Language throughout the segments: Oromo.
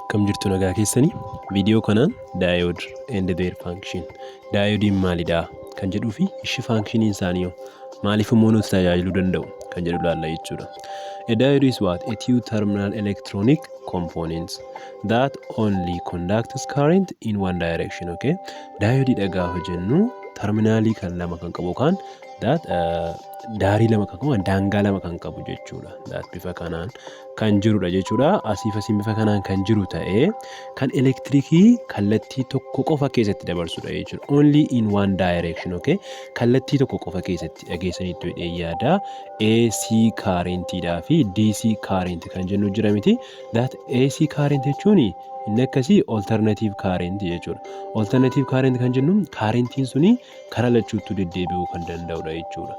Akkam jirtu, nagaa keessanii? Viidiyoo kanaan diode and their function, daayodiin maalidha kan jedhuu fi ishi functioniin isaanii hoo maaliif immoo nuti tajaajiluu danda'u kan jedhu ilaalla jechuudha. A diode is what? A two terminal electronic component that only conducts current in one direction. Okay? Daayodiidha gaafa jennu terminaalii kan lama kan qabu yookaan that daarii lama kan qabu, daangaa lama kan qabu jechuudha. That bifa kanaan kan jirudha jechuudha. Asiif asiin bifa kanaan kan jiru ta'ee kan elektirikii kallattii tokko qofa keessatti dabarsudha jechuudha. Only in one direction, okay? Kallattii tokko qofa keessatti dhageessaniitu jedhee yaada. AC currentiidhaa fi DC current kan jennu jira miti. That AC current jechuun inni akkasii alternative current jechuudha. Alternative current kan jennu currentiin suni karaa lachuuttuu deddeebi'uu kan danda'udha jechuudha.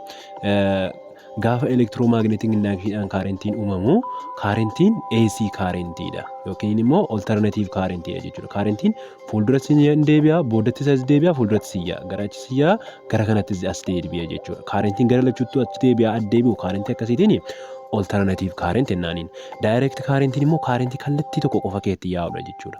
Gaafa electromagnetic inductioniidhaan currentiin uumamu, currentiin AC currentiidha yookiin immoo alternative currentiidha jechuudha. Currentiin fuulduratti ni deebi'a, booddattis as deebi'a, fuulduratti si yaa'a, gara achi si yaa'a, gara kanattis as deebi'a jechuudha. Currentiin gara lachuuttuu achi deebi'a, ad deebi'u currentii akkasiitiin alternative current jennaaniin. Direct currentiin immoo currentii kallattii tokko qofa keessatti yaa'udha jechuudha.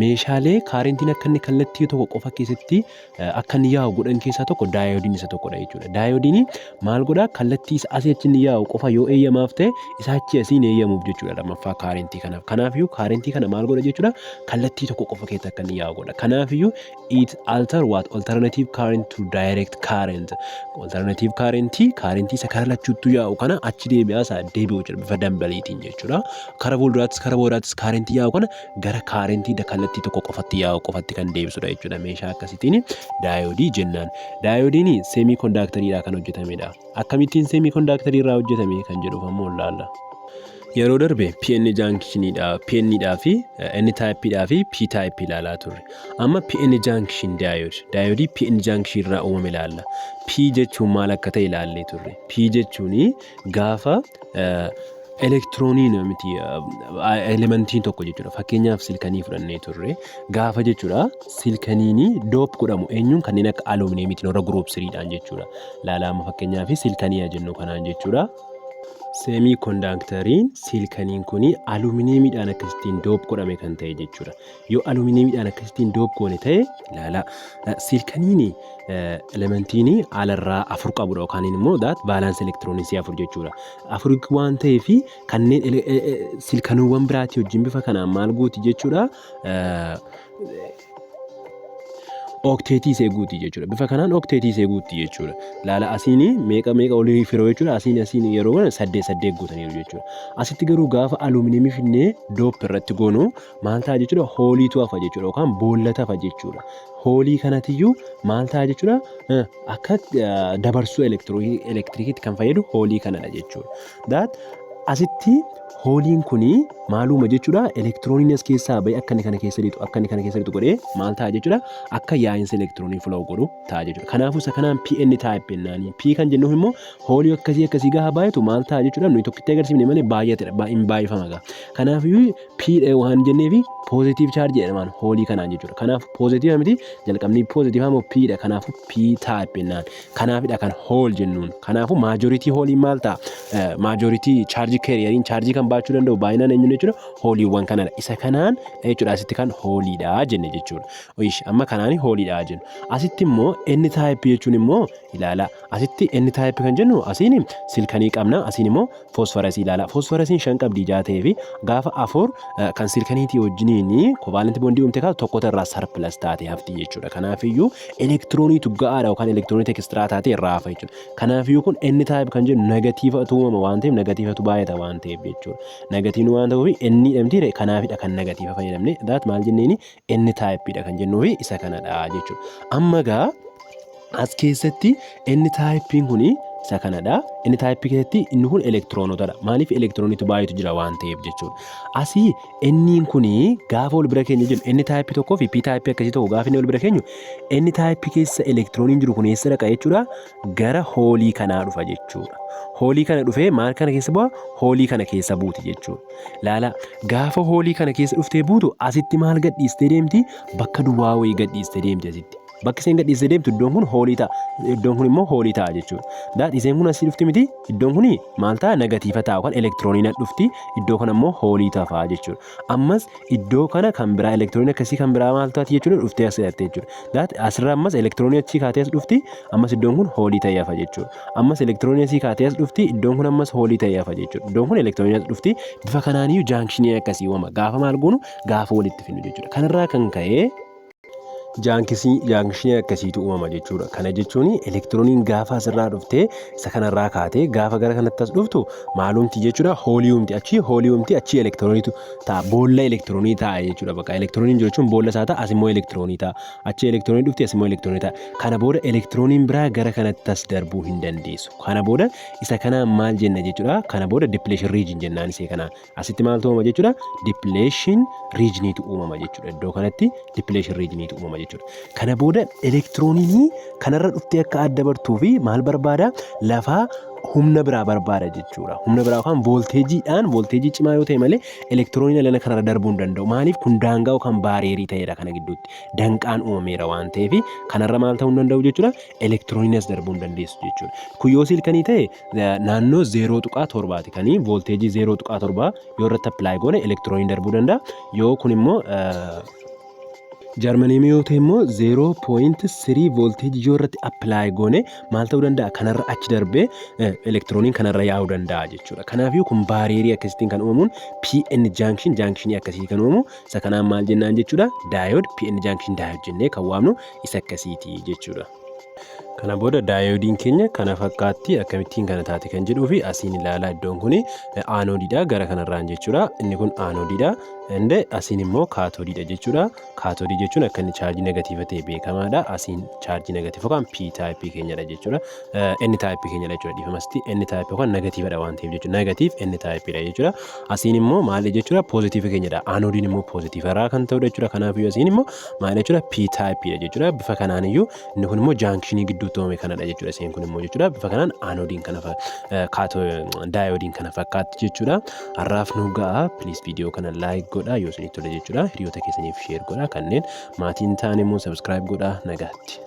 Meeshaalee currentiin akka inni kallattii tokko qofa keessatti akka inni yaa'u godhan keessaa tokko daayodiin isa tokkodha jechuudha. Daayodiin maal godhaa? Kallattii isa asii achi inni yaa'u qofa yoo eeyyamaaf ta'e, isa achi asiin eeyyamuuf jechuudha lammaffaa currentii kanaaf. Kanaafiyyuu currentii kana maal godha jechuudha? Kallattii tokko qofa keessatti akka inni yaa'u godha. Kanaafiyyuu it alter what? Alternative current to direct current. Alternative currentii, currentii isa karaa lachuuttuu yaa'u kana achi deebi'aa isaa deebi'u jechuudha bifa dambaliitiin jechuudha. Kara fuulduraattis kara boodaattis currentii yaa'u kana gara currentii kallattii tokko qofatti yaa'u qofatti kan deebisudha jechuudha. Meeshaa akkasiitiin daayoodii jennaan. Daayodiin semiconductoriidhaa kan hojjetamedha. Akkamittiin semiconductorii irraa hojjetame kan jedhuuf ammoo ilaalla. Yeroo darbe PN junctioniidha, PN dhaa fi N typeidhaa fi P type ilaalaa turre. Amma PN junction diode, diode PN junction irraa uumame ilaalla. P jechuun maal akka ta'e ilaallee turre. P jechuun gaafa elektirooniin miti, elementiin tokko jechuudha. Fakkeenyaaf silkanii fudhannee turre gaafa jechuudha. Silkaniin dope godhamu eenyuun? Kanneen akka alumineemiitiin, warra group threedhaan jechuudha. Ilaalaa, amma fakkeenyaaf silkanii jennu kanaan jechuudha. Semiconductoriin silkaniin kun alumineemiidhaan akkasittiin dope godhame kan ta'e jechuudha. Yoo alumineemiidhaan akkasittiin dope goone ta'e, ilaalaa, silkaniin elementiin alarraa afur qabudha yookaan immoo that valence elektirooniksii afur jechuudha. Afur waan ta'eef kanneen silkanuuwwan biraatii wajjin bifa kanaan maal gooti jechuudha? Octetii isee guuti jechuudha. Bifa kanaan octetii isee guutti jechuudha. Laala, asiin meeqa meeqa olii firoo jechuudha. Asiin asiin yeroo kana saddeet saddeet guutaniiru jechuudha. Asitti garuu gaafa alumineemii finnee dope irratti goonu maal ta'a jechuudha? Holeiitu hafa jechuudha yookaan boollata hafa jechuudha. Holeii kanatiyyuu maal ta'a jechuudha? Akka dabarsuu elektirikiitti kan fayyadu holeii kanadha jechuudha. That asitti holeiin kuni maaluma jechuudha? Elektirooniin as keessaa bahee akka inni kana keessa lixu, akka inni kana keessa lixu godhee maal ta'a jechuudha? Akka yaa'insa elektiroonii flow godhu ta'a jechuudha. Kanaafuu isa kanaan PN type jennaani. P kan jennuuf immoo holeii akkasii akkasii gaafa baay'atu maal ta'a jechuudha? Nuyi tokkitti agarsiifne malee baay'atedha, hin baay'ifama gaa. Kanaafiyyuu P waan jenneefi positive charge jedhamaan holeii kanaan jechuudha. Kanaaf positive miti, jalqabni positive immoo P dha. Kanaafuu P type jennaan. Kanaafidha kan hole jennuun. Kanaafuu majority holeiin maal ta'a? Majority charge carrieriin, chaarjii kan baachuu danda'u baay'inaan eenyuun jechuudha? Holeiiwwan kanadha. Isa kanaan jechuudha asitti kan holeiidha jenne jechuudha. Oyish, amma kanaan holeiidha jennu. Asitti immoo N type jechuun immoo, ilaala. Asitti N type kan jennu asiin silkanii qabna, asiin immoo foosfarasii ilaala. Foosfarasiin shan qabdi ijaa ta'ee fi gaafa afur kan silkaniitii wajjiniin covalent bondii uumte kaatu tokkota irraa surplus taate hafti jechuudha. Kanaafiyyuu elektirooniitu ga'aadha yookaan elektirooniitu extra taate irraa hafa jechuudha. Kanaafiyyuu kun N type kan jennu negativeatu uumama waan ta'eef, negativeatu baay'ata waan ta'eef jechuudha. Negatiivni waan ta'uuf N dhamti, kanaafidha kan negative fayyadamne. That maal jenneeni? N typeidha kan jennuufi isa kanadha jechuudha. Amma gaa as keessatti N typeiin kuni isa kanadha. N typeii keessatti inni kun elektiroonotadha. Maaliif? Elektiroonitu baay'eetu jira waan ta'eef jechuudha. Asii Nniin kuni gaafa wal bira keenya jennu, N typeii tokkoo fi P typeii akkasii tokko gaafa inni wal bira keenyu, N typeii keessa elektirooniin jiru kun eessa dhaqa jechuudha? Gara holeii kanaa dhufa jechuudha. Holeii kana dhufee maal kana keessa bu'a? Holeii kana keessa buuti jechuudha. Laala, gaafa holeii kana keessa dhuftee buutu asitti maal gadhiistee deemti? Bakka duwwaa wayii gadhiistee deemti asitti. Bakki isheen gadhiistee deemtu iddoon kun holeii ta'a. Iddoon kun immoo holeii ta'a jechuudha. That isheen kun asii dhufti miti, iddoon kun maal ta'a? Negative ta'a yookaan elektirooniin dhufti, iddoo kana immoo holeii ta'a jechuudha. Ammas iddoo kana kan biraa elektirooniin akkasii kan biraa maal taati jechuudha? Dhuftee as hidhatte jechuudha. That asirraa ammas elektiroonii achii kaatee as dhufti, ammas iddoon kun holeii ta'ee hafa jechuudha. Ammas elektiroonii asii kaatee as dhufti, iddoon kun ammas holeii ta'ee hafa jechuudha. Iddoon kun elektiroonii as dhufti. Bifa kanaaniyyuu junctionii akkasii uumama. Gaafa maal goonu? Gaafa walitti finnu jechuudha. Kanarraa kan ka'e junctionii akkasiitu uumama jechuudha. Kana jechuun elektirooniin gaafa asirraa dhuftee isa kanarraa kaatee gaafa gara kanatti as dhuftu maalumti jechuudha? Holeii uumti, achii holeii uumti, achii elektirooniitu ta'a, boolla elektiroonii ta'a jechuudha. Bakka elektirooniin jechuun boolla isaa ta'a, as immoo elektiroonii ta'a. Achii elektiroonii dhufti, as immoo elektiroonii ta'a. Kana booda elektirooniin biraa gara kanatti as darbuu hin dandeessu. Kana booda isa kanaan maal jenna jechuudha? Kana booda depletion region jennaan isee kanaan. Asitti maaltu uumama jechuudha? Depletion regioniitu uumama jechuudha. Iddoo kanatti depletion regioniitu uumama jechuudha. Kana booda elektirooniin kanarra dhuftee akka adda bartuu fi maal barbaada? Lafaa humna biraa barbaada jechuudha. Humna biraa yookaan voolteejiidhaan, voolteejii cimaa yoo ta'e malee elektirooniin alana kanarra darbuu hin danda'u. Maaliif? Kun daangaa yookaan barrierii ta'edha, kana gidduutti. Danqaan uumameera waan ta'eef kanarra maal ta'uu hin danda'u jechuudha? Elektirooniin as darbuu hin dandeessu jechuudha. Kun yoo siliconii ta'e naannoo 0.7ti kanii voolteejii 0.7 yoo irratti apply goone elektirooniin darbuu danda'a. Yoo kun immoo germaniumii yoo ta'e immoo 0.3 voolteejii yoo irratti apply goone maal ta'uu danda'a? Kanarra achi darbee elektirooniin kanarra yaa'uu danda'a jechuudha. Kanaafiyyuu kun barrierii akkasittiin kan uumamuun PN junction, junctionii akkasii kan uumamu isa kanaan maal jennaan jechuudha? Diode, PN junction diode jennee kan waamnu isa akkasiiti jechuudha. Kana booda daayodiin keenya kana fakkaatti. Akkamittiin kana taate kan jedhuu fi asiin ilaalaa, iddoon kun aanodiidha gara kanarraan jechuudha. Inni kun aanodiidha. Inni asiin immoo kaatodiidha jechuudha. Kaatodii jechuun akka inni chaarjii negative ta'e beekamaadha. Asiin chaarjii negative yookaan P typeii keenyadha jechuudha. N typeii keenyadha jechuudha. Dhiifamasti, N typeii yookaan negativedha waan ta'eef jechuudha. Negative N typeiidha jechuudha. Asiin immoo maali jechuudha? Positive keenyadha. Aanodiin immoo poozitiivarraa kan ta'udha jechuudha. Kanaafiyyuu asiin immoo maali jechuudha? P typeiidha jechuudha. Bifa kanaan iyyuu inni kun immoo junctionii gidduutti uumame kanadha jechuudha. Isheen kun immoo jechuudha. Bifa kanaan aanodiin kana, daayodiin kana fakkaatti jechuudha. Har'aaf nu ga'a. Please, viidiyoo kana like godhaa yoo isinitti tole jechuudha. Hiriyoota keessaniif share godhaa. Kanneen maatiin ta'an immoo subscribe godhaa. Nagaatti.